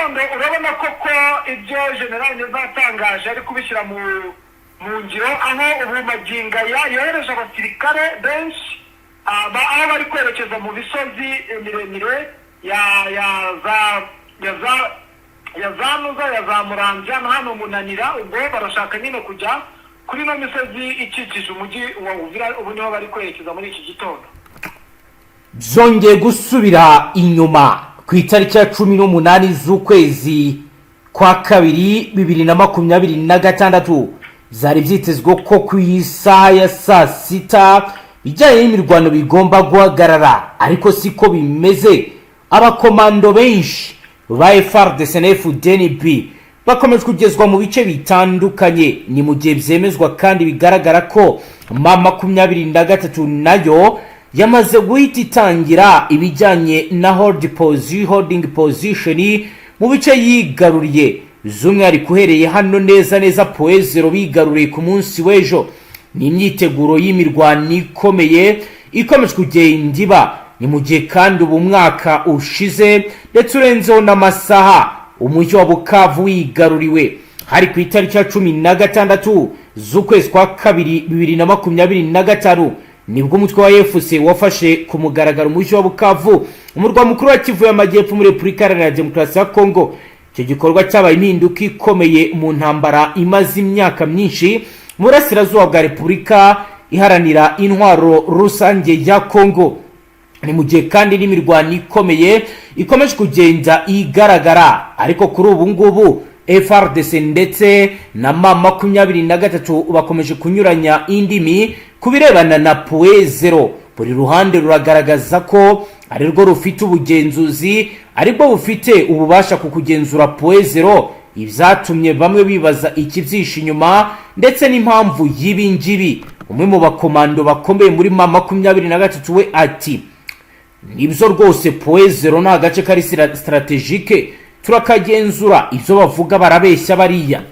Gitondo urabona koko ibyo General Neza yatangaje ari kubishyira mu ngiro, aho ubu magingo aya yohereje abasirikare benshi, aho bari kwerekeza mu misozi miremire ya za Nuza, ya za Muramvya na hano Munanira. Ubwo barashaka nyine kujya kuri ino misozi ikikije umujyi wa Uvira. Ubu niho bari kwerekeza muri iki gitondo. Byongeye gusubira inyuma ku itariki ya 18 z'ukwezi kwa kabiri 2026. Byari byitezwe ko ku isaha ya saa 6 bijyanye n'imirwano bigomba guhagarara, ariko siko bimeze. Abakomando benshi ba FARDC na FDNB bakomeje kugezwa mu bice bitandukanye. Ni mu gihe byemezwa kandi bigaragara ko M23 nayo yamaze guhita itangira ibijyanye na holding position mu bice yigaruriye, z'umwihariko uhereye hano neza neza Point Zéro bigaruriye ku munsi w'ejo. Ni imyiteguro y'imirwano ikomeye ikomeje kugenda iba. Ni mu gihe kandi ubu mwaka ushize ndetse urenzeho n'amasaha umujyi wa Bukavu wigaruriwe. Hari ku itariki ya 16 z'ukwezi kwa kabiri 2025, nibwo umutwe wa AFC wafashe ku mugaragaro umujyi wa Bukavu, umurwa mukuru wa Kivu y'Amajyepfo muri Repubulika Iharanira Demokarasi ya Kongo. Icyo gikorwa cyabaye impinduka ikomeye mu ntambara imaze imyaka myinshi mu burasirazuba bwa Repubulika Iharanira Intwaro Rusange ya Kongo. Ni mu gihe kandi n'imirwano ikomeye ikomeje kugenda igaragara, ariko kuri ubu ngubu FARDC ndetse na M23 bakomeje kunyuranya indimi ku birebana na Point Zéro. Buri ruhande ruragaragaza ko ari rwo rufite ubugenzuzi, aribwo bufite ububasha ku kugenzura Point Zéro, ibyatumye bamwe bibaza ikibyishe inyuma ndetse n'impamvu y'ibi ngibi. Umwe mu bakomando bakomeye muri M23 we ati: "Nibyo rwose, Point Zéro ni agace kari stratégique, turakagenzura. Ibyo bavuga barabeshya bariya."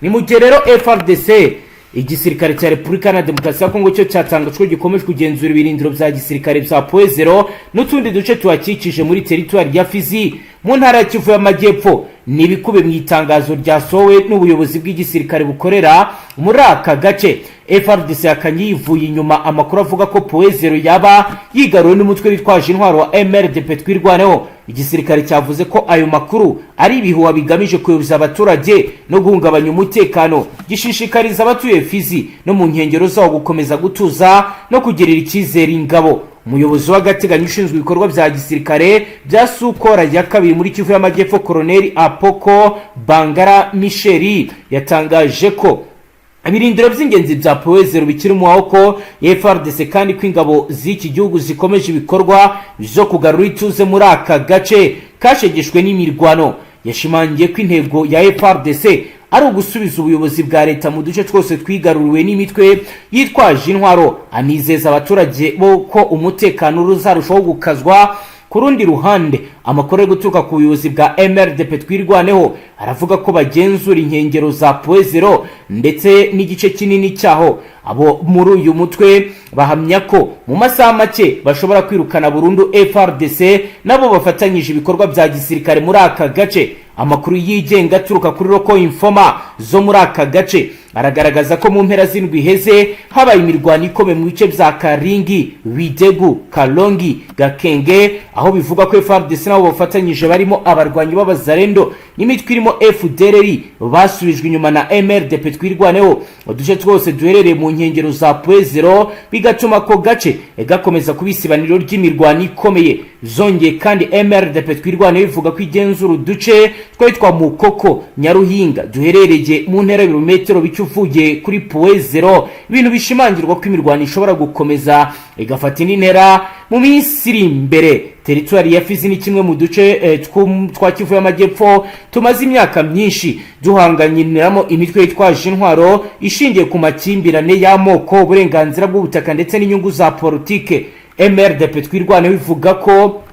Ni mu gihe rero FARDC, igisirikare cya Repubulika na Demokarasi ya Kongo, cyo cyatangajwe ko gikomeje kugenzura ibirindiro bya gisirikare bya Point Zéro n'utundi duce tuhakikije muri teritwari ya Fizi mu ntara ya Kivu y'Amajyepfo. Ni ibikubiye mu itangazo ryasohowe n'ubuyobozi bw'igisirikare bukorera muri aka gace. FARDC yakanye yivuye inyuma amakuru avuga ko Point Zéro yaba yigaruwe n'umutwe witwaje intwaro wa MRDP Twirwaneho. Igisirikare cyavuze ko ayo makuru ari ibihuha bigamije kuyoboza abaturage no guhungabanya umutekano, gishishikariza abatuye Fizi no mu nkengero zawo gukomeza gutuza no kugirira icyizere ingabo. Umuyobozi w'agateganyo ushinzwe ibikorwa bya gisirikare bya sukora ya kabiri muri Kivu y'Amajyepfo, Koroneli Apoko Bangara Michel, yatangaje ko ibirindiro by'ingenzi bya Point Zéro bikiri mu maboko ya FARDC, kandi ko ingabo z'iki gihugu zikomeje ibikorwa byo kugarura ituze muri aka gace kashegeshwe n'imirwano. Yashimangiye ko intego ya FARDC ari ugusubiza ubuyobozi bwa leta mu duce twose twigaruriwe n'imitwe yitwaje intwaro, anizeza abaturage bo ko umutekano uzarushaho gukazwa. Ku rundi ruhande, amakuru ari guturuka ku buyobozi bwa MRDP Twirwaneho aravuga ko bagenzura inkengero za Point Zéro ndetse n'igice kinini cyaho. Abo muri uyu mutwe bahamya ko mu masaha make bashobora kwirukana burundu FARDC nabo bafatanyije ibikorwa bya gisirikare muri aka gace. Amakuru yigenga aturuka kuri local informer zo muri aka gace aragaragaza ko mu mpera z'indwi iheze habaye imirwano ikomeye mu bice bya Karingi, Bidegu, Kalongi, Gakenge, aho bivugwa ko FARDC nabo bafatanyije barimo abarwanyi b'Abazarendo n'imitwe irimo FDLR basubijwe inyuma na MRDP Twirwaneho uduce twose duherereye mu nkengero za Point Zéro, bigatuma ako gace gakomeza kuba isibaniro ry'imirwano ikomeye. Zongeye kandi, MRDP Twirwaneho ivuga ko igenzura uduce twari twa Mukoko, Nyaruhinga, duherereye mu ntera y'ibirometero bike uvuye kuri Point Zéro, ibintu bishimangirwa ko imirwano ishobora gukomeza igafata indi ntera mu minsi iri imbere. Teritwari ya Fizi ni kimwe mu duce twa Kivu y'Amajyepfo tumaze imyaka myinshi duhanganiramo imitwe yitwaje intwaro ishingiye ku makimbirane y'amoko, uburenganzira bw'ubutaka ndetse n'inyungu za politike. MRDP Twirwaneho ivuga ko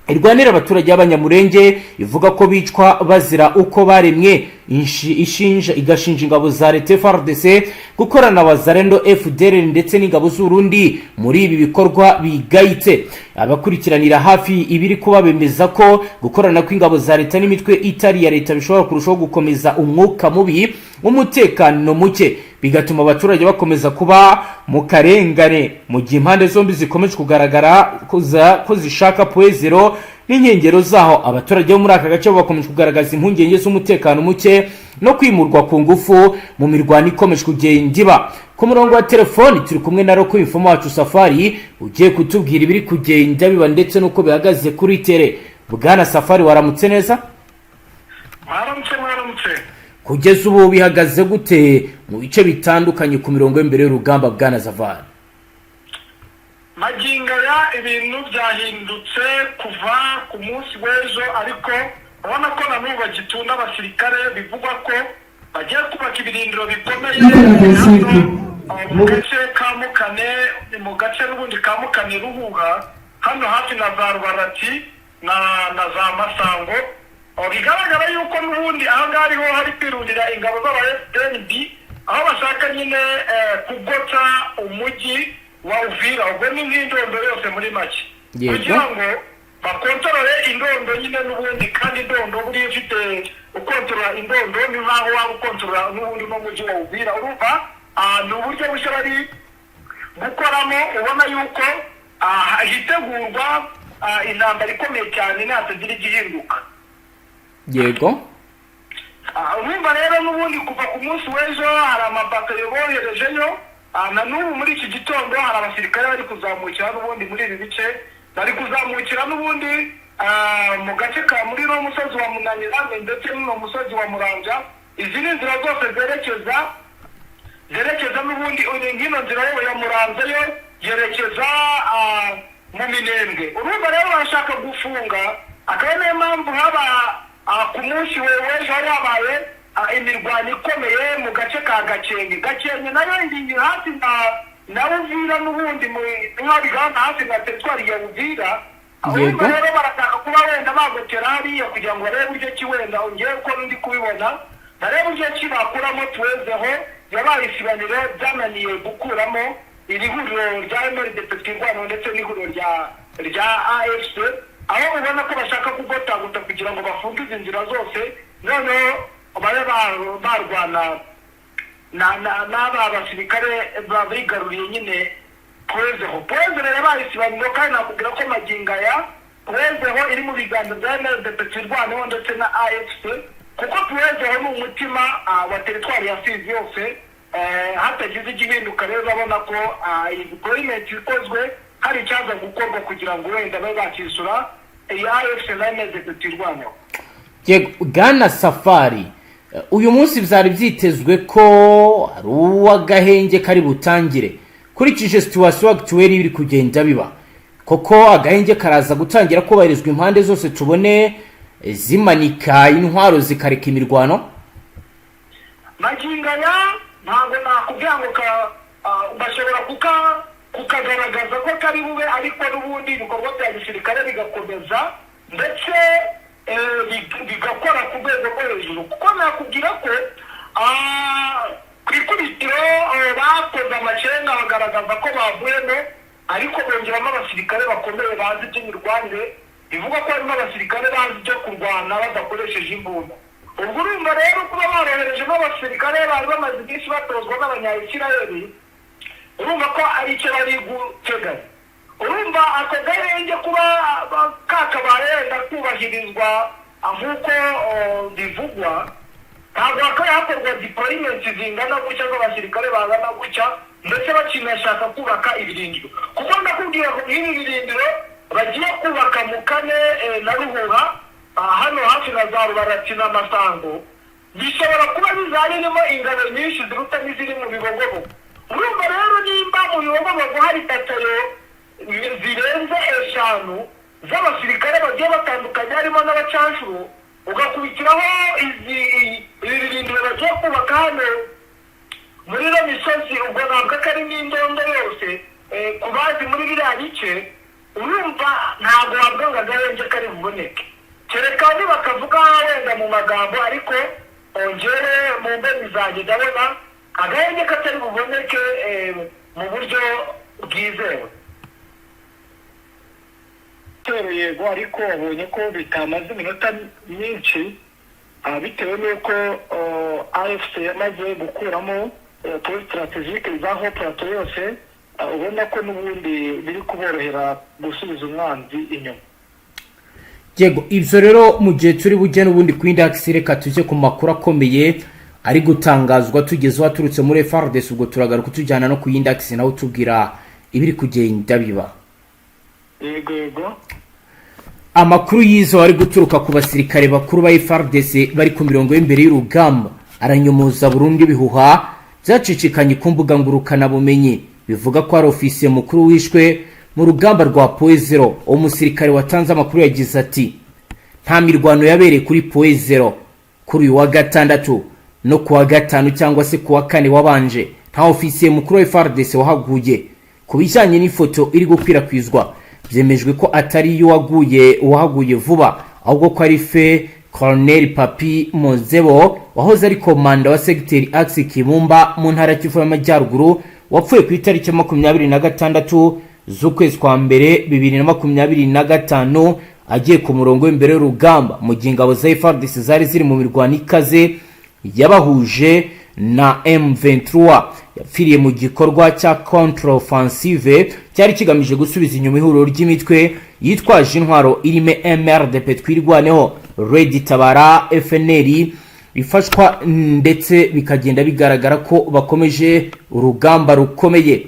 Irwanira abaturage b'Abanyamurenge, ivuga ko bicwa bazira uko baremwe, ishinja, igashinja ingabo za leta FARDC gukorana na Wazalendo, FDLR ndetse n'ingabo z'Urundi muri ibi bikorwa bigayitse. Abakurikiranira hafi ibiri kuba bemeza ko gukorana kw'ingabo za leta n'imitwe itari iya leta bishobora kurushaho gukomeza umwuka mubi w'umutekano muke, bigatuma abaturage bakomeza kuba mu karengane, mu gihe impande zombi zikomeje kugaragara ko zishaka Point Zéro n'inkengero zaho. Abaturage bo muri aka gace bo bakomeje kugaragaza impungenge z'umutekano muke no kwimurwa ku ngufu mu mirwano ikomeje kugenda iba. Ku murongo wa telefoni turi kumwe na local informer wacu Safari, ugiye kutubwira ibiri kugenda biba ndetse n'uko bihagaze kuri terrain. Bwana Safari, waramutse neza? Mwaramutse, mwaramutse. Kugeza ubu bihagaze gute mu bice bitandukanye ku mirongo y'imbere y'urugamba, bwana Safari? Magingo aya ibintu byahindutse kuva ku munsi w'ejo, ariko urabona ko na n'ubu bagitunda abasirikare. Bivugwa ko bagiye kubaka ibirindiro bikomeye hano mu gace ka Mukane, mu gace n'ubundi ka Mukane, Ruhuha, hano hafi na za Rubarati na za Masango. Bigaragara yuko n'ubundi aha ngaha ariho hari kwirundira ingabo z'aba FDNB, aho bashaka nyine kugota umujyi wa Uvira, ubwo ni nk'indondo yose muri make, kugira ngo bakontorore indondo nyine n'ubundi. Kandi indondo buriya ufite, ukontorora indondo ni nk'aho waba ukontorora n'ubundi n'umujyi wa Uvira. Urumva ni uburyo bushya bari gukoramo, ubona yuko hitegurwa intambara ikomeye cyane nihatagira igihinduka. Urumva rero n'ubundi kuva ku munsi w'ejo hari amabatayo boherejeyo. Na n'ubu muri iki gitondo hari abasirikare bari kuzamukira n'ubundi muri ibi bice, bari kuzamukira n'ubundi mu gace ka muri uno musozi wa Munanira ndetse n'uno musozi wa Muranja. Izi ni inzira zose zerekeza n'ubundi nk'ino nzira yo ya Muramvya yo yerekeza mu Minembwe. Urumva rero barashaka gufunga, akaba niyo mpamvu haba ku munsi w'ejo hari habaye imirwano ikomeye mu gace ka Gakenke. Gakenke nayo iri hafi na Uvira n'ubundi, nk'aho bigana hafi na teritwari ya Uvira. Urumva rero barashaka kuba wenda bagotera hariya kugira ngo barebe uburyo ki wenda, ngewe uko ndi kubibona, barebe uburyo ki bakuramo tuwezeho yabaye isibaniro byananiye gukuramo iri huriro rya MRDP Twirwaneho ndetse n'ihuriro rya AFC, aho ubona ko bashaka kugotaguta kugira ngo bafunge izi nzira zose, noneho babe barwana na n'aba basirikare bigaruriye nyine Point Zéro. Point Zéro yabaye isibaniro, kandi nakubwira ko magingo aya Point Zéro iri mu biganza bya MRDP Twirwaneho ndetse na AFC, kuko Point Zéro ni umutima wa teritwari ya Fizi yose. Hatagize igihinduka rero, urabona ko iyi deployment ikozwe hari icyaza gukorwa kugira ngo wenda babe bakisura iyi AFC na MRDP Twirwaneho. Yego, bwana Safari, uyu munsi byari byitezwe ko hari uw'agahenge kari butangire. Kurikije situation actuelle biri kugenda biba, koko agahenge karaza gutangira kubahirizwa, impande zose tubone zimanika intwaro zikareka imirwano? Magingo aya ntabwo nakubwira ngo bashobora kukagaragaza ko kari bube, ariko n'ubundi ibikorwa bya gisirikare bigakomeza ndetse bigakora ku rwego rwo hejuru, kuko nakubwira ko ku ikubitiro bakoze amacenga bagaragaza ko bavuyemo, ariko bongeramo abasirikare bakomeye bazi iby'imirwanire. Bivugwa ko harimo abasirikare bazi ibyo kurwana badakoresheje imbunda. Ubwo urumva rero kuba baroherejemo abasirikare bari bamaze iminsi batozwa n'Abanyayisiraheli, urumva ko ari icyo bari guteganya. Urumva ako gahenge kuba kakabaye wenda kubahirizwa nk'uko bivugwa, ntabwo hakaba hakorwa deployment zingana gutya z'abasirikare bangana gutya, ndetse bakinashaka kubaka ibirindiro, kuko ndakubwira ko nk'ibi birindiro bagiye kubaka mu Kane na Ruhuha, hano hafi na za Rubarati na Masango, bishobora kuba bizaba birimo ingabo nyinshi ziruta n'iziri mu Bibogobogo. Urumva rero nimba mu Bibogobogo hari batayo zirenze eshanu z'abasirikare bagiye batandukanye, harimo n'abacanshuro, ugakubitiraho izi ibi birindiro bagiye kubaka hano muri ino misozi, ubwo ntabwo ko ari n'indondo yose ku bazi muri biriya bice. Urumva, ntabwo wavuga ngo agahenge kari buboneke, kereka nibakavuga wenda mu magambo, ariko ongere mu mboni zanjye ndabona agahenge katari buboneke mu buryo bwizewe. Yego, ariko wabonye ko bitamaze iminota myinshi, bitewe n'uko AFC yamaze gukuramo points stratégiques za Haut Plateau yose, ubona ko n'ubundi biri kuborohera gusubiza umwanzi inyuma. Yego, ibyo rero mu gihe turi bujye n'ubundi ku yindi, reka tujye ku makuru akomeye ari gutangazwa tugezeho aturutse muri FARDC. Ubwo turagaruka tujyana no ku yindi axe, nawe tubwira ibiri kugenda biba. Yego. Amakuru y'izo ari guturuka ku basirikare bakuru ba FARDC bari ku mirongo y'imbere y'urugamba aranyomoza burundu ibihuha byacicikanye ku mbuga ngurukanabumenyi bivuga ko ari ofisiye mukuru wishwe mu rugamba rwa Point Zéro. Uwo musirikare watanze amakuru yagize ati: "Nta mirwano yabereye kuri Point Zéro kuri uyu wa gatandatu no ku wa gatanu cyangwa se ku wa kane wabanje. Nta ofisiye mukuru wa FARDC wahaguye. Ku bijyanye n'ifoto iri gukwirakwizwa, byemejwe ko atari uwaguye uwahaguye vuba, ahubwo ko ari feu Colonel Papi Mozebo, wahoze ari komanda wa segiteri axe Kibumba mu ntara ya Kivu y'Amajyaruguru, wapfuye ku itariki ya 26 z'ukwezi kwa mbere 2025 agiye ku murongo w'imbere y'urugamba, mu gihe ingabo za FARDC zari ziri mu mirwano ikaze yabahuje na M23. Yapfiriye mu gikorwa cya contre-offensive cyari kigamije gusubiza inyuma ihuriro ry'imitwe yitwaje intwaro irimo MRDP, Twirwaneho, Red Tabara, FNL ifashwa, ndetse bikagenda bigaragara ko bakomeje urugamba rukomeye.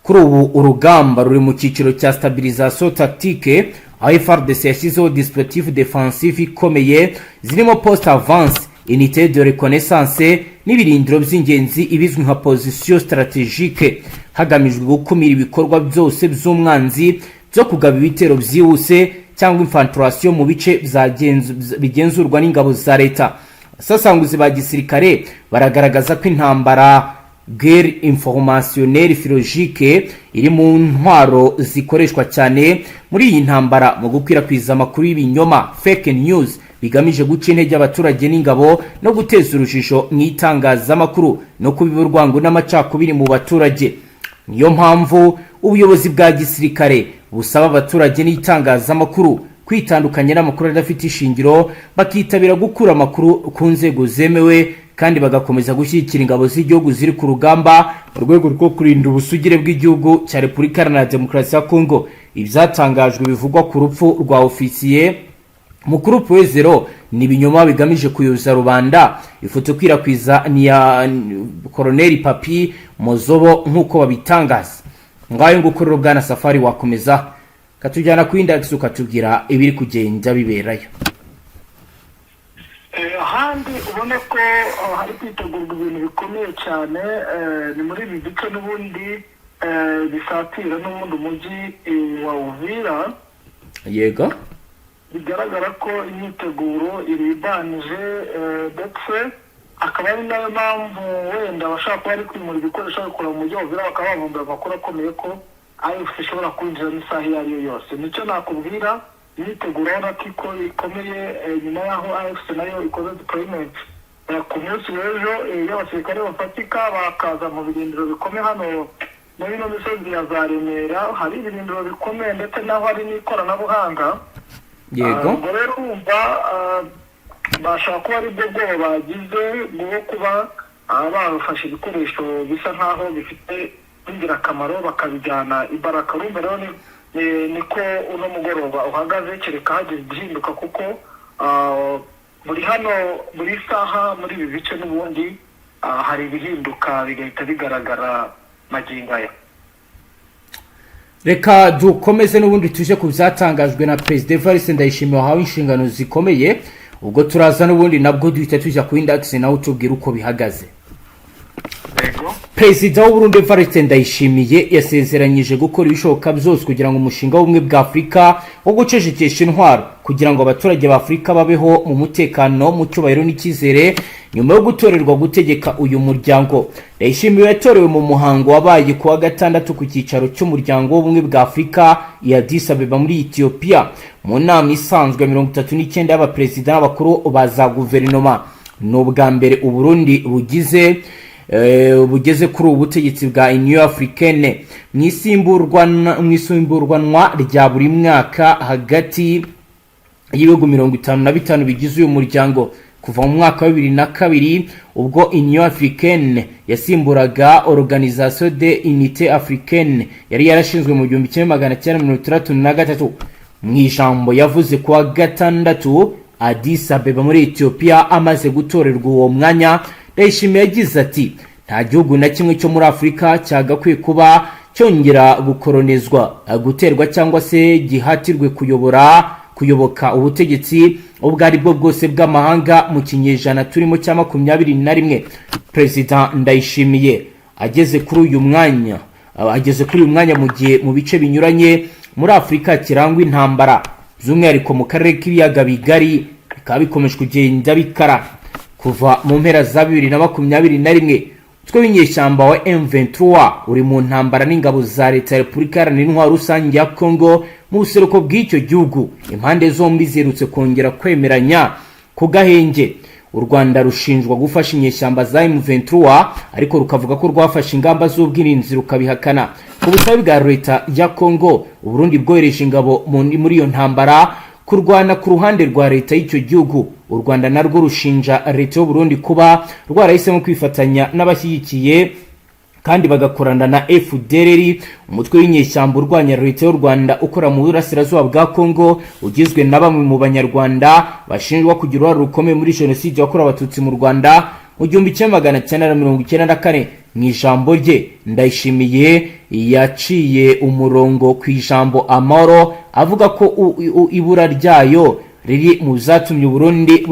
Kuri ubu urugamba ruri mu cyiciro cya stabilisation tactique, aho FARDC yashyizeho dispositif défensif ikomeye zirimo poste avancé, unité de reconnaissance n'ibirindiro by'ingenzi, ibizwi nka position stratégique, hagamijwe gukumira ibikorwa byose by'umwanzi byo kugaba ibitero byihuse cyangwa infiltration mu bice bigenzurwa n'ingabo za leta. Abasesenguzi ba gisirikare baragaragaza ko intambara, guerre informationnelle philologique, iri mu ntwaro zikoreshwa cyane muri iyi ntambara mu gukwirakwiza amakuru y'ibinyoma, fake news, bigamije guca intege abaturage n'ingabo no guteza urujijo mu itangazamakuru no kubiba urwango n'amacakubiri mu baturage. Niyo mpamvu ubuyobozi bwa gisirikare busaba abaturage n'itangazamakuru kwitandukanya n'amakuru adafite ishingiro, bakitabira gukura amakuru ku nzego zemewe, kandi bagakomeza gushyigikira ingabo z'igihugu ziri ku rugamba mu rwego rwo kurinda ubusugire bw'igihugu cya Repubulika Iharanira Demokarasi ya Kongo. Ibyatangajwe bivugwa ku rupfu rwa ofisiye mukuru Point Zéro ni ibinyoma bigamije kuyoza rubanda. Ifoto ikwirakwiza ni iya Koroneli Papi Mozobo nk'uko babitangaza. Ngayo nguko rero, bwana Safari, wakomeza katujyana ku yindi ukatubwira ibiri kugenda biberayo. Ahandi ubona ko hari kwitegurwa ibintu bikomeye cyane ni muri ibi bice n'ubundi bisatira n'ubundi umujyi wa Uvira. Bigaragara ko imyiteguro iribanije, ndetse akaba ari nayo mpamvu wenda abashaka kuba bari kwimura ibikoresho babikura mu mujyi wa Uvira bakaba bavumbura amakuru akomeye ko AFC ishobora kwinjiramo isaha iyo ari yo yose. Nicyo nakubwira, imyiteguro urabona ko ikomeye, nyuma y'aho AFC nayo ikoze deployment ku munsi w'ejo y'abasirikare bafatika, bakaza mu birindiro bikomeye hano muri ino misozi ya za Remera. Hari ibirindiro bikomeye ndetse n'aho hari n'ikoranabuhanga. Ubwo rero urumva bashobora kuba ari bwo bwoba bagize bwo kuba bafashe ibikoresho bisa nk'aho bifite ingirakamaro bakabijyana ibaraka. Urumva rero niko uno mugoroba uhagaze, kereka hagize igihinduka, kuko buri hano buri saha muri ibi bice n'ubundi hari ibihinduka bigahita bigaragara magingo aya. Reka dukomeze n'ubundi tuje ku byatangajwe na Perezida Evariste Ndayishimiye wahawe inshingano zikomeye. Ubwo turaza n'ubundi nabwo duhita tujya ku yindi axe, nawe utubwira uko bihagaze. Yego. Perezida w'Uburundi Evariste Ndayishimiye yasezeranyije gukora ibishoboka byose kugira ngo umushinga w'ubumwe bwa Afurika wo gucecekesha intwaro, kugira ngo abaturage ba Afurika babeho mu mutekano, mu cyubahiro n'icyizere, nyuma yo gutorerwa gutegeka uyu muryango. Ndayishimiye yatorewe mu muhango wabaye kuwa gatandatu ku cyicaro cy'umuryango w'ubumwe bwa Afurika i Addis Abeba muri Ethiopia, mu nama isanzwe 39 y'abaperezida n'abakuru ba za guverinoma. Ni ubwa mbere Uburundi bugeze kuri ubu butegetsi bwa Union Africaine mu isimburwanwa rya buri mwaka hagati y'ibihugu 55 bigize uyu muryango kuva mu mwaka wa 2002, ubwo Union Africaine yasimburaga Organisation de Unité Africaine yari yarashinzwe mu 1963. Mu ijambo yavuze kuwa gatandatu Addis Abeba muri Ethiopia amaze gutorerwa uwo mwanya, Ndayishimiye yagize ati: "Nta gihugu na kimwe cyo muri Afurika cyagakwiye kuba cyongera gukoronezwa, guterwa cyangwa se gihatirwe kuyobora, kuyoboka ubutegetsi ubwo ari bwo bwose bw'amahanga mu kinyejana turimo cya 21." Perezida Ndayishimiye ageze kuri uyu mwanya mu gihe mu bice binyuranye muri Afurika kirangwa intambara, by'umwihariko mu karere k'ibiyaga bigari bikaba bikomeje kugenda bikara. Kuva mu mpera za 2021, umutwe w'inyeshyamba wa M23 uri mu ntambara n'ingabo za leta ya Repubulika Iharanira Intwaro Rusange ya Congo mu buseruko bw'icyo gihugu. Impande zombi ziherutse kongera kwemeranya ku gahenge. U Rwanda rushinjwa gufasha inyeshyamba za M23, ariko rukavuga ko rwafashe ingamba z'ubwirinzi, rukabihakana. Ku busabe bwa leta ya Congo, Uburundi bwohereje ingabo muri iyo ntambara kurwana ku ruhande rwa leta y'icyo gihugu. U Rwanda narwo rushinja leta y'Uburundi kuba rwarahisemo kwifatanya n'abashyigikiye kandi bagakorana na FDLR, umutwe w'inyeshyamba urwanya leta y'u Rwanda ukora mu burasirazuba bwa Congo, ugizwe na bamwe mu Banyarwanda bashinjwa kugira uruhare rukomeye muri jenoside yakorewe Abatutsi mu Rwanda mu 1994. Mu ijambo rye, Ndayishimiye yaciye umurongo ku ijambo amahoro, avuga ko ibura ryayo riri mu zatumye Uburundi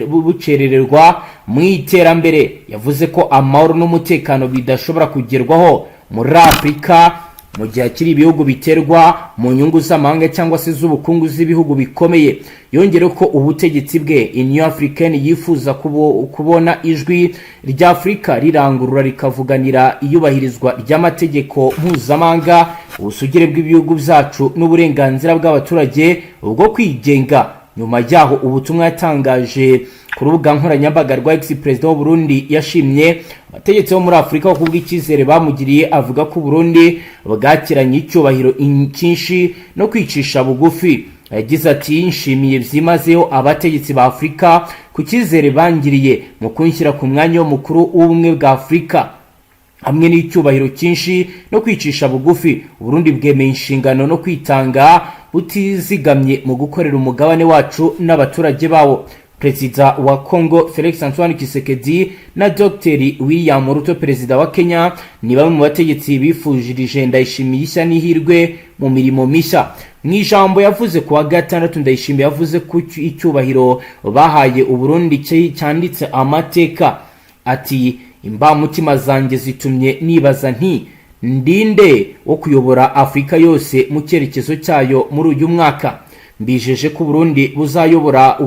bucerererwa mu iterambere. Yavuze ko amahoro n'umutekano bidashobora kugerwaho muri Afurika mu gihe hakiri ibihugu biterwa mu nyungu z'amahanga cyangwa se z'ubukungu z'ibihugu bikomeye. Yongereho ko ubutegetsi bwe Union Africaine yifuza kubona ijwi rya Afurika rirangurura rikavuganira iyubahirizwa ry'amategeko mpuzamahanga, ubusugire bw'ibihugu byacu n'uburenganzira bw'abaturage bwo kwigenga. Nyuma yaho, ubutumwa yatangaje ku rubuga nkoranyambaga rwa X, perezida w'u Burundi yashimye abategetsi bo muri Afurika ku bw'icyizere bamugiriye, avuga ko Burundi bwakiranye icyubahiro cyinshi no kwicisha bugufi. Yagize ati: "Nshimiye byimazeyo abategetsi ba Afurika ku cyizere bangiriye mu kunshyira ku mwanya w'umukuru w'ubumwe bwa Afurika. Hamwe n'icyubahiro cyinshi no kwicisha bugufi, Uburundi bwemeye inshingano no kwitanga butizigamye mu gukorera umugabane wacu n'abaturage bawo." Perezida wa Congo Felix Antoine Tshisekedi na Dr William Ruto, perezida wa Kenya, ni bamwe mu bategetsi bifujirije Ndayishimiye ishya n'ihirwe mu mirimo mishya. Mu ijambo yavuze ku wa gatandatu, Ndayishimiye yavuze ko icyubahiro bahaye Uburundi cyanditse amateka. Ati: "Imbamutima zanjye zitumye nibaza nti ndinde wo kuyobora Afurika yose mu cyerekezo cyayo muri uyu mwaka? Mbijeje ko Burundi buzayobora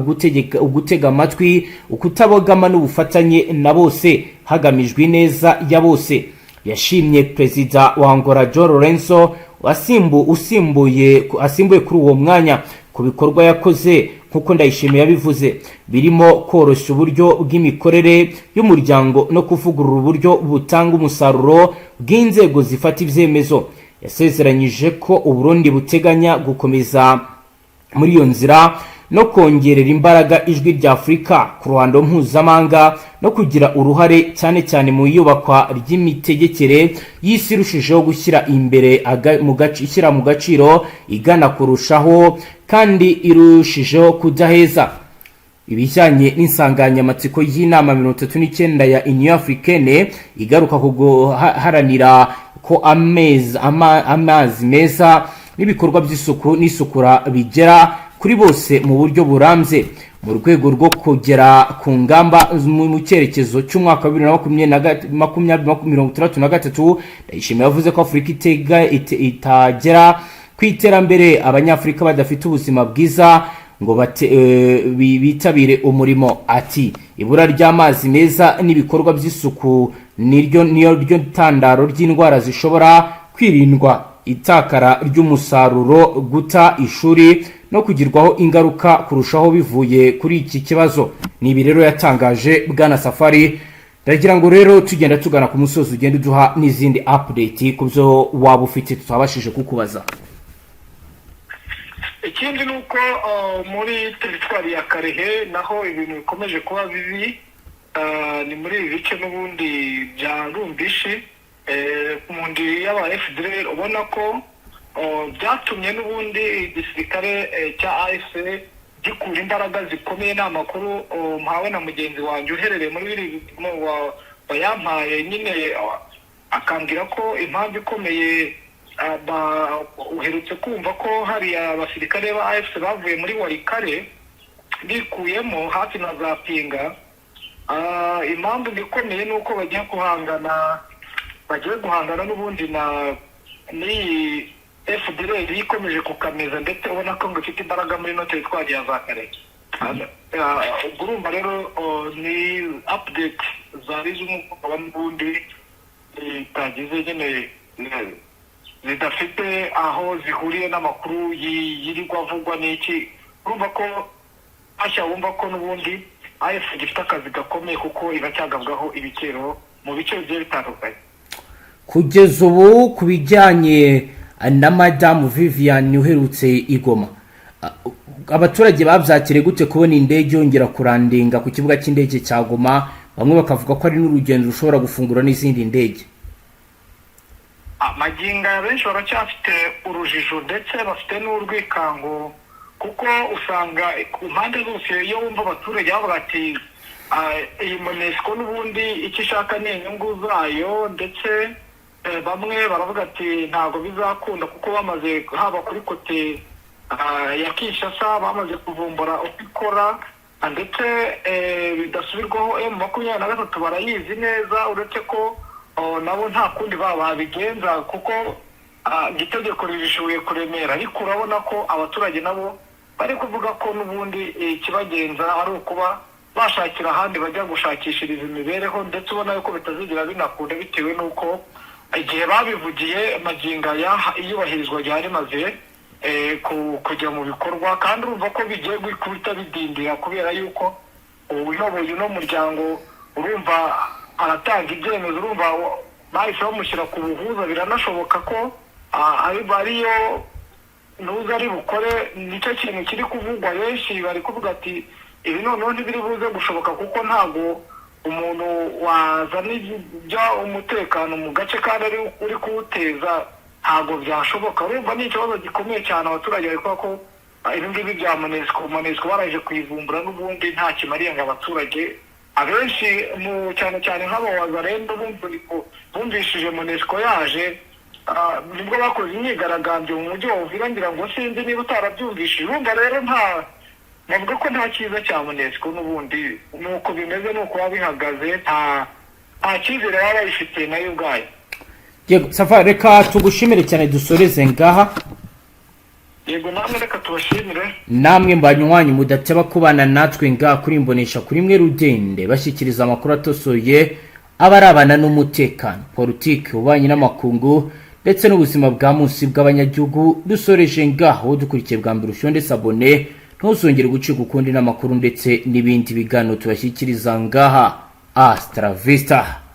ugutega amatwi, ukutabogama n'ubufatanye na bose, hagamijwe ineza ya bose." Yashimye perezida wa Angola João Lourenço usimbuye asimbuye kuri uwo mwanya ku bikorwa yakoze, nk'uko Ndayishimiye yabivuze, birimo koroshya uburyo bw'imikorere y'umuryango no kuvugurura uburyo butanga umusaruro bw'inzego zifata ibyemezo. Yasezeranyije ko Uburundi buteganya gukomeza muri iyo nzira no kongerera imbaraga ijwi rya Afurika ku ruhando mpuzamahanga no kugira uruhare cyane cyane mu iyubakwa ry'imitegekere y'isi irushijeho gushyira imbere ishyira mu gaciro, igana kurushaho kandi irushijeho kudaheza. Ibijyanye n'insanganyamatsiko y'inama 39 ya Union Africaine igaruka ku guharanira ko amazi meza n'ibikorwa by'isuku n'isukura bigera kuri bose mu buryo burambye. Mu rwego rwo kugera ku ngamba mu cyerekezo cy'umwaka wa bibiri na makumyabiri mirongo itandatu na gatatu, Ndayishimiye yavuze ko Afurika itagera ku iterambere Abanyafurika badafite ubuzima bwiza ngo bitabire umurimo. Ati: "Ibura ry'amazi meza n'ibikorwa by'isuku niryo niyo ryo ntandaro ry'indwara zishobora kwirindwa, itakara ry'umusaruro, guta ishuri no kugirwaho ingaruka kurushaho bivuye kuri iki kibazo." Ni ibi rero yatangaje. Bwana Safari, ndagira ngo rero tugenda tugana ku musozi, ugenda uduha n'izindi update ku byo waba ufite tutabashije kukubaza. Ikindi ni uko muri teritwari ya Kalehe naho ibintu bikomeje kuba bibi. Ni muri ibi bice n'ubundi bya Rumbishi, mu ndiri y'aba FDLR. Ubona ko byatumye n'ubundi igisirikare cya AFC gikura imbaraga zikomeye. Ni amakuru mpawe na mugenzi wanjye uherereye muri biri wayampaye nyine, akambwira ko impamvu ikomeye, uherutse kumva ko hari abasirikare ba AFC bavuye muri Walikale bikuyemo hafi na za Pinga. Impamvu ikomeye ni uko bagiye guhangana n'ubundi na n'iyi FDLR ikomeje kukameza, ndetse ubona ko ngo ifite imbaraga muri ino teritwari ya za Kalehe. Ubwo urumva rero, ni update zari z'umugoroba n'ubundi zitagize nyine, zidafite aho zihuriye n'amakuru yirirwa avugwa n'iki. Urumva ko hashya, wumva ko n'ubundi AFC gifite akazi gakomeye kuko iracyagabwaho ibitero mu bice bigiye bitandukanye. Kugeza ubu, ku bijyanye na Madamu Vivian uherutse i Goma, abaturage babyakiriye gute kubona indege yongera kurandinga ku kibuga cy'indege cya Goma? Bamwe bakavuga ko ari n'urugendo rushobora gufungura n'izindi ndege. Magingo aya benshi baracyafite urujijo, ndetse bafite n'urwikango, kuko usanga ku mpande zose iyo wumva abaturage bavuga ati: "Iyi MONUSCO n'ubundi icyo ishaka ni inyungu zayo." Ndetse bamwe baravuga ati: "Ntabwo bizakunda," kuko bamaze, haba kuri côté ya Kinshasa, bamaze kuvumbura uko ikora. Ndetse bidasubirwaho, M23 barayizi neza, uretse ko nabo nta kundi babigenza kuko itegeko rishoboye kuremera. Ariko urabona ko abaturage nabo bari kuvuga ko n'ubundi ikibagenza ari ukuba bashakira ahandi bajya gushakishiriza imibereho, ndetse ubona yuko bitazigera binakunda bitewe n'uko igihe babivugiye magingo aya iyubahirizwa ryari rimaze kujya mu bikorwa. Kandi urumva ko bigiye guhita bidindira kubera yuko uyoboye uno muryango, urumva aratanga ibyemezo, urumva bahise bamushyira ku buhuza. Biranashoboka ko ariyo ntuzi ari bukore. Nicyo kintu kiri kuvugwa. Benshi bari kuvuga ati: "Ibi noneho ntibiri buze gushoboka, kuko ntabwo umuntu wazana ibyo umutekano mu gace kandi ari uri kuwuteza, ntabwo byashoboka." Urumva ni ikibazo gikomeye cyane. Abaturage bari kuvuga ko ibi ngibi bya MONUSCO, MONUSCO baraje kuyivumbura, n'ubundi nta kimariye ngo abaturage abenshi mu cyane cyane nk'aba Wazalendo bumvishije MONUSCO yaje, nibwo bakoze imyigaragambyo mu mujyi wa Uvira. Ngira ngo sinzi niba utarabyumvishije. Urumva rero nta navuga ko nta cyiza cya MONUSCO n'ubundi, nuko bimeze, nuko biba bihagaze, nta cyizere baba bayifitiye nayo ubwayo. Yego Safa, reka tugushimire cyane, dusoreze ngaha. Yego, namwe reka tubashimire. Namwe mbanywanyi mudateba kubana natwe ngaha kuri Imbonesha kuri mwe rudende, bashyikiriza amakuru atosoye aba arabana n'umutekano, politiki, ububanyi n'amakungu ndetse n'ubuzima bwa munsi bw'abanyagihugu. Dusoreje ngaho. Dukurikiye bwa mbere, ushonde s'abonner, ntuzongere gucika ukundi n'amakuru ndetse n'ibindi biganiro tubashyikiriza ngaha. Hasta la vista.